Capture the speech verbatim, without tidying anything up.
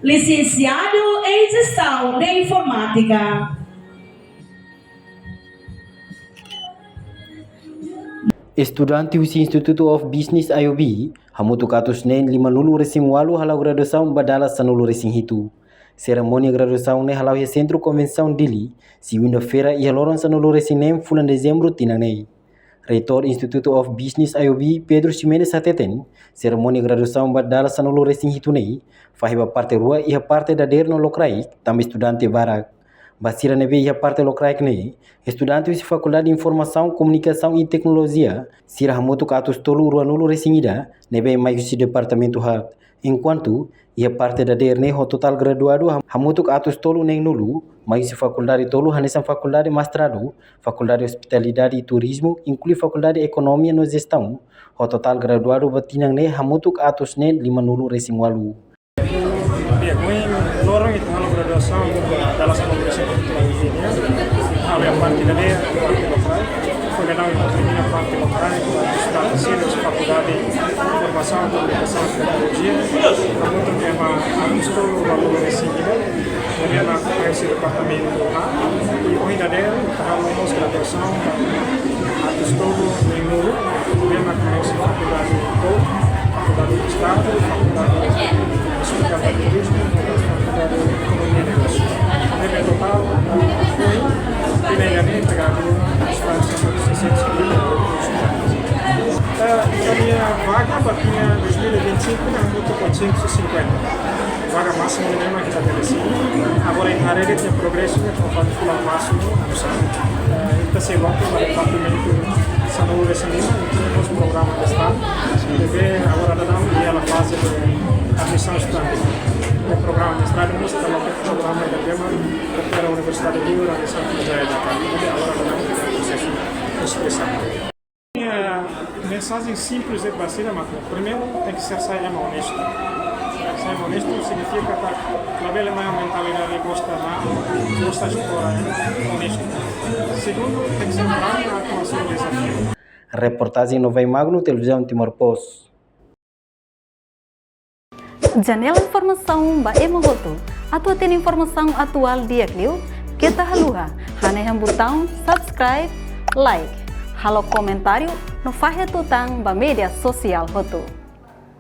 Licenciado em Gestão de Informática. Estudante husi Institute of Business, I O B, hamutuk atus neen limanulu-resin-ualu hala'o graduasaun ba dala sanulu-resin-hitu. Serimónia graduasaun ne'e hala'o iha Sentru Konvensaun Dili, segunda-feira, iha loron sanulu-resin-neen fulan Dezembru tinan ne'e. Reitór Institute of Business, I O B, Pedro Ximenes hateten, serimónia graduasaun ba dala sanulu-resin-hitu ne'e fahe ba parte rua, iha parte dadeer no lokraik, tanba estudante barak. Ba sira ne'ebé iha parte lokraik ne'e, estudante husi Fakuldade Informasaun, Komunikasaun i Teknolojia, sira hamutuk atus tolu ruanulu-resin-ida, ne'ebé mai husi departamentu haat. Enkuantu iha parte dadeer ne'e ho totál graduadu ham-, hamutuk atus tolu neenulu, mai husi fakuldade tolu hanesan Fakuldade Mestradu, Fakuldade Ospitalidade i Turizmu, inklui Fakuldade Ekonomia no Jestaun, ho totál graduadu ba tinan ne'e hamutuk atus neen limanulu-resin-ualu. Di'ak, ohin loron ita halo graduasaun dala sanulu-resin-hitu nian. Halo iha parte dadeer, parte lokraik. Foin daudaun ita termina parte lokraik, estudante sira husi Fakuldade Informasaun, Komunikasaun i Teknolojia. Hamutuk ema atus tolu ruanulu-resin-ida, ne'ebé mai husi departamentu haat. I ohin dadeer ita halo mós graduasaun ba atus tolu neenulu, ne'ebé mai husi fakuldade tolu, Fakuldade Estadu, Fakuldade Hospitalidade i Turizmu, Fakuldade Ekonomia i Negósius. Ne'ebé totál, ohin, tinan ida-ne'e, integradu estudante seiscentos e cinquenta. Eh, ita-nia vaga ba tinan dois mil e vinte e cinco ne'e hamutuk oitocentos e cinquenta. Vaga másimu ne'e mak ita bele simu. Agora ita haree de'it nia progresu ne'e, to'o fali fulan Marsu, eh, ita sei loke ba departamentu sanulu-resin-lima, ita iha mós programa de estágio. Ne'ebé agora daudaun iha ona faze de admisaun estudante. Iha programa mestradu mós ita loke programa de tema, Universidade Livre de São José da Barra. Ne'ebé agora daudaun iha prosesu de inscrisaun. Minha mensagem simples é ba sira, mas primeiru tenke ser sai ema onestu. Sai ema onestu signifika katak labele mai ho mentalidade gosta na, gosta esplora, é onestu. Segundu, tenke ser brave na atuasaun dezafiu. Reportajen Novai Magno, Televizaun Timor Post. Janela informasaun ba ema hotu. Atu hatene informasaun atuál di'ak liu, keta haluha hanehan butaun subscribe, like, halo komentáriu no fahe tutan ba média sosiál hotu.